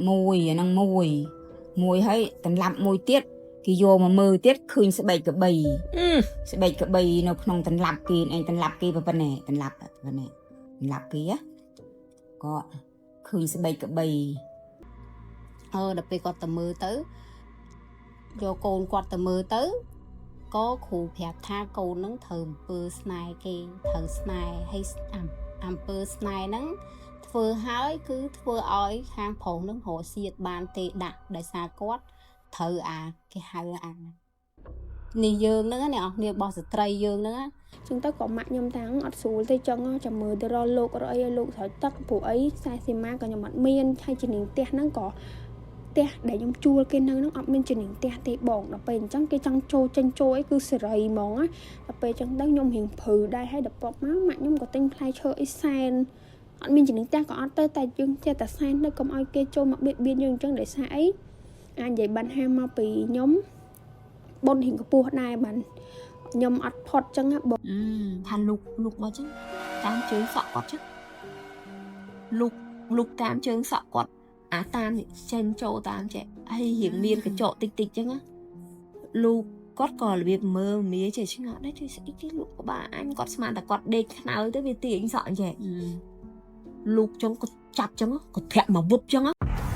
មួយអាហ្នឹងមួយមួយហើយតន្លាប់មួយទៀតគេយកមកមើលទៀតឃើញស្បែកក្របី ស្បែកក្របីនៅក្នុងតន្លាប់គេឯងតន្លាប់គេប៉ុណ្ណេះតន្លាប់ប៉ុណ្ណេះតន្លាប់គេហ៎ក៏ឃើញស្បែកក្របី អឺដល់ពេលគាត់ទៅមើលទៅយកកូនគាត់ទៅមើលទៅក៏គ្រូប្រាប់ថាកូនហ្នឹងត្រូវអំពើស្នេហ៍គេត្រូវស្នេហ៍ហើយអំអំពើស្នេហ៍ហ្នឹងធ្វើហើយគឺធ្វើឲ្យខាងប្រុសហ្នឹងរកសៀតបានទេដាក់ដោយសារគាត់ត្រូវអាគេហៅអានេះយើងហ្នឹងណាអ្នកនរគ្នារបស់ស្ត្រីយើងហ្នឹងណា ចឹងទៅក៏ម៉ាក់ខ្ញុំតាំងអត់ស្រួលទេចឹងចាំមើលទៅរកលោករកអីឲ្យលោកស្រោចទឹកព្រោះអីខ្សែសីមាក៏ខ្ញុំអត់មានហើយជំនាញផ្ទះហ្នឹងក៏ផ្ទះដែលខ្ញុំជួលគេនៅហ្នឹងអត់មានជំនាញផ្ទះទេបងដល់ពេលអញ្ចឹងគេចង់ចូលចេញចូលអីគឺសេរីហ្មងណាដល់ពេលអញ្ចឹងទៅខ្ញុំរៀងព្រឺដែរហើយដល់ពប់មកម៉ាក់ខ្ញុំក៏ទិញផ្លែឈើអីសែនអត់មានជំនាញផ្ទះក៏អត់ទៅតែយើងចេះតែសែនទៅកុំឲ្យគេចូលមកបៀតបៀនយើងអញ្ចឹងដោយសារអីអាចនិយាយបានហាមកពីខ្ញុំបុនរៀងខ្ពស់ដែរបានខ្ញុំអត់ផុតចឹងណាបង ថាលូកលូកមកចឹងតាមជើងសក់គាត់ចឹងលូកលូកតាមជើងសក់គាត់អាតាមនេះចេញចូលតាមចេះហើយរៀងមានកញ្ចក់តិចតិចចឹងណាលូកគាត់ក៏របៀបមើលមាចេះឆ្ងល់ដែរជួយស្អីគេលូកក្បាលអញគាត់ស្មានតែគាត់ដេកខ្នើយទៅវាទាញសក់ចេះលូកចឹងគាត់ចាប់ចឹងគាត់ធាក់មកវឹបចឹងណា។